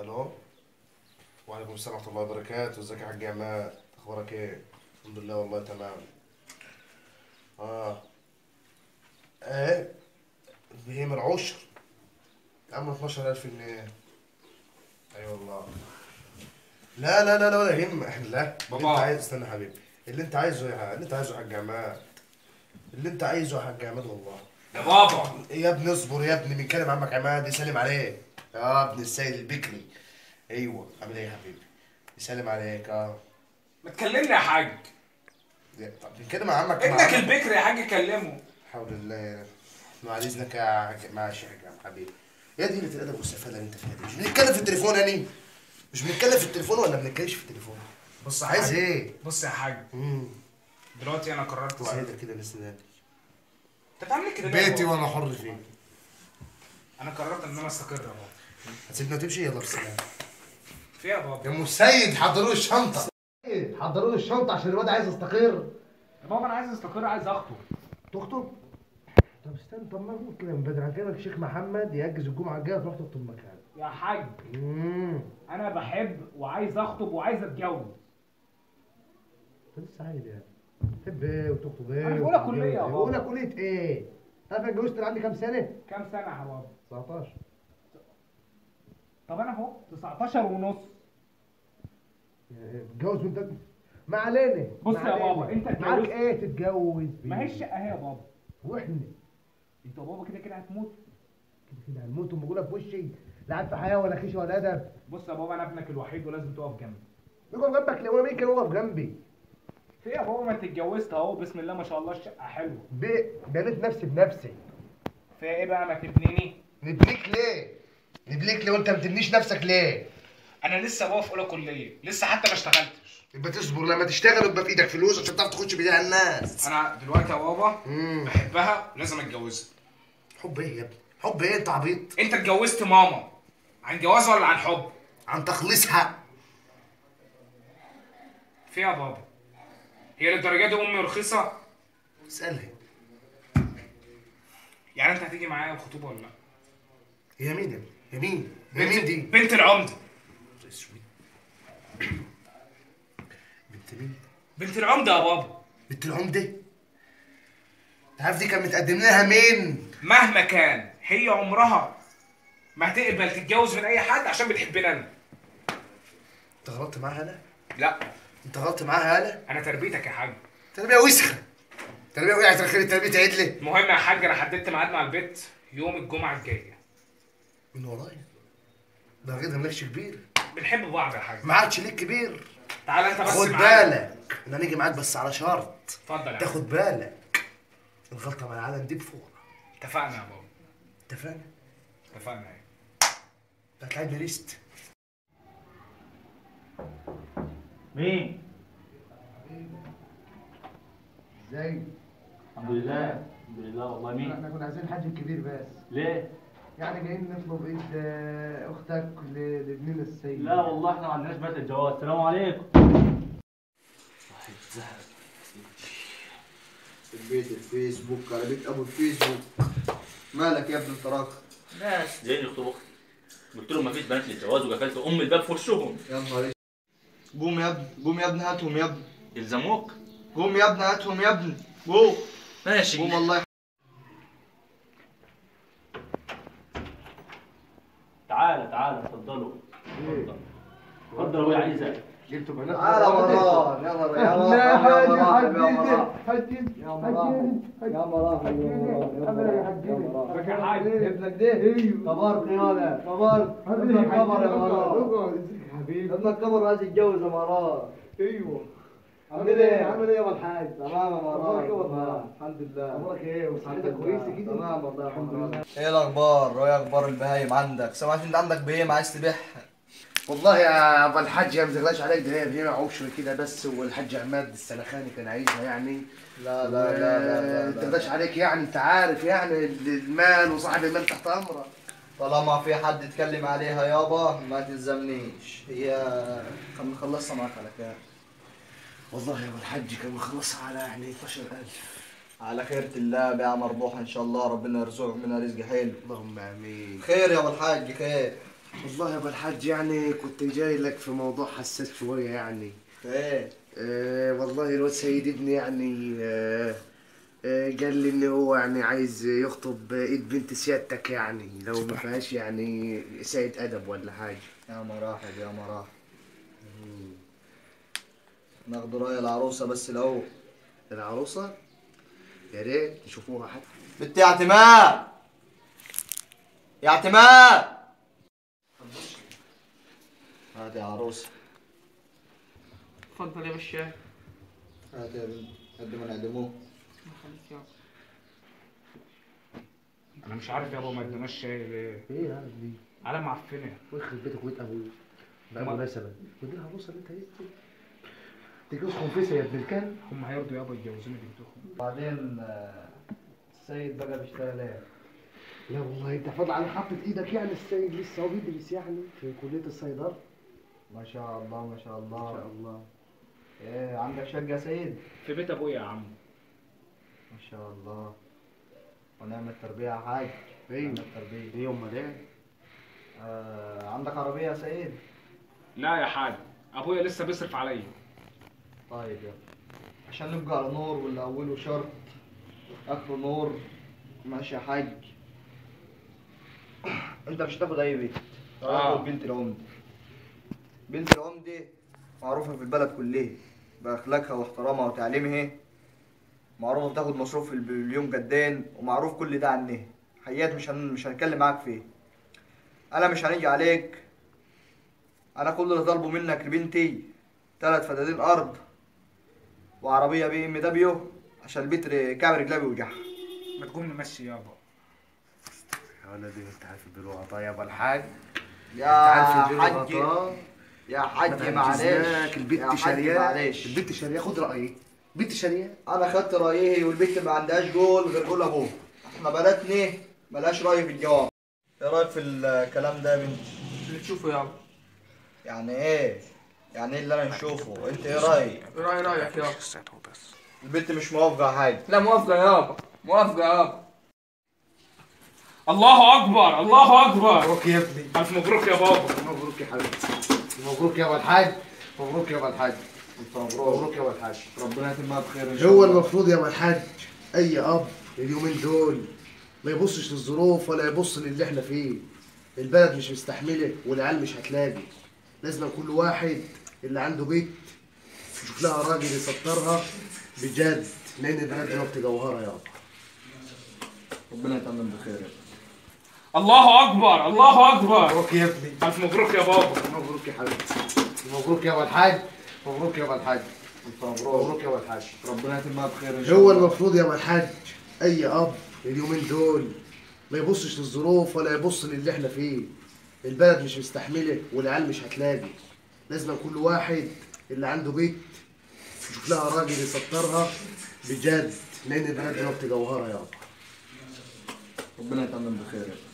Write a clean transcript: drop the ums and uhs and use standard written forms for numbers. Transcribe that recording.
الو، وعليكم السلام ورحمة الله وبركاته. ازيك يا حاج عماد؟ اخبارك ايه؟ الحمد لله والله تمام. اه ايه بهيم العشر يا عم؟ 12000 جنيه. اي والله. لا لا لا لا ولا يهم، احنا لا بابا اللي انت عايز. استنى يا حبيبي، اللي انت عايزه يا اللي انت عايزه يا حاج عماد، اللي انت عايزه يا حاج عماد والله. يا بابا يا ابني اصبر يا ابني، بنكلم عمك عماد يسلم عليك. يا ابن السيد البكري. ايوه عامل ايه يا حبيبي؟ يسلم عليك. اه ما تكلمني يا حاج. طب بنتكلم مع عمك، ابنك البكري يا حاج كلمة. حول الله. بعد اذنك يا حاج. ماشي يا حاج حبيبي. يا دي قلة الادب والسفاله اللي انت فيها دي. مش بنتكلم في التليفون يعني؟ مش بنتكلم في التليفون ولا بنتكلمش في التليفون؟ بص يا عايز ايه؟ بص يا حاج، دلوقتي انا قررت. وعيدك كده لسه. انت بتعمل كده ليه؟ بيتي وانا حر فيه. انا قررت ان انا استقر يا بابا. هتسيبنا وتمشي؟ يلا بالسلامة. في يا بابا؟ يا ام السيد حضروا له الشنطة. حضروا له الشنطة عشان الواد عايز يستقر. يا بابا انا عايز استقر، عايز اخطب. تخطب؟ طب استنى، طب ما اقول كده من بدري. هكلمك الشيخ محمد يأجز الجمعة الجاية تروح تخطب مكانه. يا حاج انا بحب وعايز اخطب وعايز اتجوز. انت لسه عيل يعني. تحب ايه وتخطب ايه؟ انا في اولى كليه يا بابا. اولى كليه ايه؟ عارف انا اتجوزت عندي كام سنة؟ كام سنة يا بابا؟ 19. طب انا اهو 19 ونص. اتجوز وانت ما علينا. بص يا بابا انت اتجوزت معاك ايه تتجوز؟ ما هي الشقة اهي يا بابا. واحنا انت يا بابا كده كده هتموت. كده كده هنموت ومقولة في وشي، لا عارف حياة ولا خيشه ولا ادب. بص يا بابا انا ابنك الوحيد ولازم تقف جنبي. يقف جنبك ليه؟ مين كان يقف جنبي؟ في ايه يا بابا؟ ما انت اتجوزت اهو بسم الله ما شاء الله الشقة حلوة. بنيت نفسي بنفسي. في ايه بقى ما تبنيني؟ نبنيك ليه؟ نبنيك ليه وانت ما بتبنيش نفسك ليه؟ انا لسه بابا في اولى كليه، لسه حتى ما اشتغلتش. يبقى تصبر لما تشتغل ويبقى في ايدك فلوس عشان تعرف تخش بيها الناس. انا دلوقتي يا بابا بحبها ولازم اتجوزها. حب ايه يا ابني؟ حب ايه؟ انت عبيط؟ انت اتجوزت ماما عن جواز ولا عن حب؟ عن تخليص حق. في يا بابا؟ هي للدرجة دي امي رخيصة؟ اسالها. يعني انت هتيجي معايا الخطوبة ولا لا؟ هي مين يا ابني؟ هي مين؟ هي مين دي؟ بنت العمدة. اسود. بنت مين؟ بنت العمدة يا بابا. بنت العمدة؟ انت عارف دي كان متقدم لها مين؟ مهما كان هي عمرها ما هتقبل تتجوز من اي حد عشان بتحبني انا. انت غلطت معاها انا؟ لا. انت غلطت معاها انا؟ انا تربيتك يا حاج. تربيه وسخة. تربيه وقعت الخير، تربيه عدله. المهم يا حاج انا حددت ميعاد مع البيت يوم الجمعة الجاية. من ورايا؟ ده غير مالكش كبير. بنحب بعض يا حاج. ما عادش ليك كبير. تعالى انت بس خد بالك انا نيجي معاك بس على شرط. اتفضل يا تاخد بالك الغلطة مع العالم دي بفوره. اتفقنا يا بابا. اتفقنا؟ اتفقنا. ايه؟ انت هتلعبني ليست. مين؟ ازاي؟ الحمد لله الحمد لله والله. مين؟ احنا كنا عايزين الحاج الكبير بس. ليه؟ يعني جايين نطلب ايد اختك لابننا السيد. لا والله احنا ما عندناش بنات الجواز. السلام عليكم. واحد زهق البيت الفيسبوك على بيت ابو الفيسبوك. مالك يا ابن الطراق؟ ناس جايين يخطبوا اختي، قلت لهم مفيش بنات للجواز وقفلت ام الباب في وشهم. يا نهار. قوم يا ابني، قوم يا ابني هاتهم يا ابني. يلزموك؟ قوم يا ابني هاتهم يا ابني، قوم. ماشي قوم الله. تعالى تعالى اتفضلوا. اتفضل اتفضل ابويا عايزك. جبتوا بنات. تعالى مروان. يلا يا مروان. يا مروان يا مروان يا مروان. يا حاج ابنك ده كبرت يالا، كبرت. ابنك كبر يا مروان. حبيبي ابنك كبر وعايز يتجوز يا مروان. ايوه. عامل ايه؟ عامل ايه يا ابو الحاج؟ تمام يا مروان. الحمد لله. اخبارك ايه؟ وصحتك كويسة كده؟ تمام والله الحمد لله. ايه الاخبار؟ وايه اخبار البهايم عندك؟ سمعت انت عندك بهيمة عايز تبيعها. والله يا ابو الحاج ما تغلاش عليك، ده هي بهيمة عشر كده بس، والحاج عماد السلخاني كان عايزها يعني. لا لا لا لا لا ما تغلاش عليك يعني، انت عارف يعني المال وصاحب المال تحت امرك. طالما في حد يتكلم عليها يابا ما تلزمنيش، هي خلصها معاك على كام؟ والله يا ابو الحاج كان مخلصها على يعني 12000. على خيرة الله، بيعة مربوحة ان شاء الله، ربنا يرزقك منها رزق حلو. اللهم امين. خير يا ابو الحاج خير. والله يا ابو الحاج يعني كنت جاي لك في موضوع حساس شوية يعني. ايه؟ والله الواد سيد ابني يعني قال لي ان هو يعني عايز يخطب ايد بنت سيادتك، يعني لو ما فيهاش يعني سيد ادب ولا حاجة. يا مراحب يا مراحب. ناخد راي العروسة بس الاول. العروسة؟ يا ريت تشوفوها حتى. بنت يا اعتماد، يا اعتماد، هات يا عروسه. اتفضل يا باشا. هات يا بنت قد ما نعدموه. خليك يابا. انا مش عارف يابا ما ادوناش شاي ليه؟ ايه يا ابني؟ على معفنه. ويخرب بيتك وبيت ابوك بقى مناسبة، ودي العروسة اللي انت عايز تتجوز خنفسه يا ابن الكلب. هم هيرضوا يابا يتجوزوني بنتهم. بعدين السيد بقى بيشتغل ايه؟ لا والله انت فاضل على حطة ايدك يعني. السيد لسه هو بيدرس يعني في كلية الصيدلة. ما شاء الله ما شاء الله ما شاء الله. ايه عندك شقة يا سيد؟ في بيت ابويا يا عم. ما شاء الله ونعم التربية يا حاج. ايوه نعم التربية. ايه امال ايه؟ عندك عربية يا سيد؟ لا يا حاج، ابويا لسه بيصرف عليا. طيب يلا عشان نبقى على نور، واللي اوله شرط اخره نور. ماشي يا حاج. انت مش هتاخد اي بيت، هتاخد بنت العمدة. بنت العمدة معروفة في البلد كلها بأخلاقها واحترامها وتعليمها، معروفة بتاخد مصروف في اليوم جدين، ومعروف كل ده عنها. حقيقة مش هنتكلم معاك فيه. أنا مش هنيجي عليك. أنا كل اللي طالبه منك لبنتي 3 فدادين أرض وعربية BMW عشان البيت كعب رجلها بيوجعها. ما تقوم نمشي يابا. يا ولدي انت عارف البلوغ يا ابو الحاج. يا حاج يا حاج معلش، البت شارياه، البت شارياه. خد رايي، البت شارياه. انا خدت رايي والبت ما عندهاش جول غير جول ابوه. احنا بلدنا ملهاش راي في الجواب. ايه رايك في الكلام ده يا بنتي؟ اللي تشوفه يابا. يعني ايه؟ يعني ايه اللي انا نشوفه؟ انت ايه رايك؟ راي رايك يابا. البنت مش موافقة يا حاج. لا موافقة يابا، موافقة يابا. الله اكبر الله اكبر. مبروك يا ابني. الف مبروك يا بابا. مبروك يا حبيبي. مبروك يا ابو الحاج. مبروك يا ابو الحاج. انت مبروك. مبروك يا ابو الحاج. ربنا يتمها بخير ان شاء الله. هو المفروض يا ابو الحاج اي اب اليومين دول ما يبصش للظروف ولا يبص للي احنا فيه. البلد مش مستحمله والعيال مش هتلاقي. لازم كل واحد اللي عنده بيت يشوف لها راجل يسطرها بجد، لان البلد دلوقتي جوهره يابا. ربنا يتمم بخير يا ابني. الله اكبر الله اكبر. مبروك يا ابني. الف مبروك يا بابا. مبروك يا حبيبي. مبروك يا ابو الحاج. مبروك يا ابو الحاج. انت مبروك. مبروك يا ابو الحاج. ربنا يتمها بخير ان شاء الله. هو المفروض يا ابو الحاج اي اب اليومين دول ما يبصش للظروف ولا يبص للي احنا فيه. البلد مش مستحمله والعيال مش هتلاقي. لازم كل واحد اللي عنده بيت يشوف لها راجل يسطرها بجد، لان البلد دلوقتي جوهره يابا. ربنا يتمم بخير يا ابني.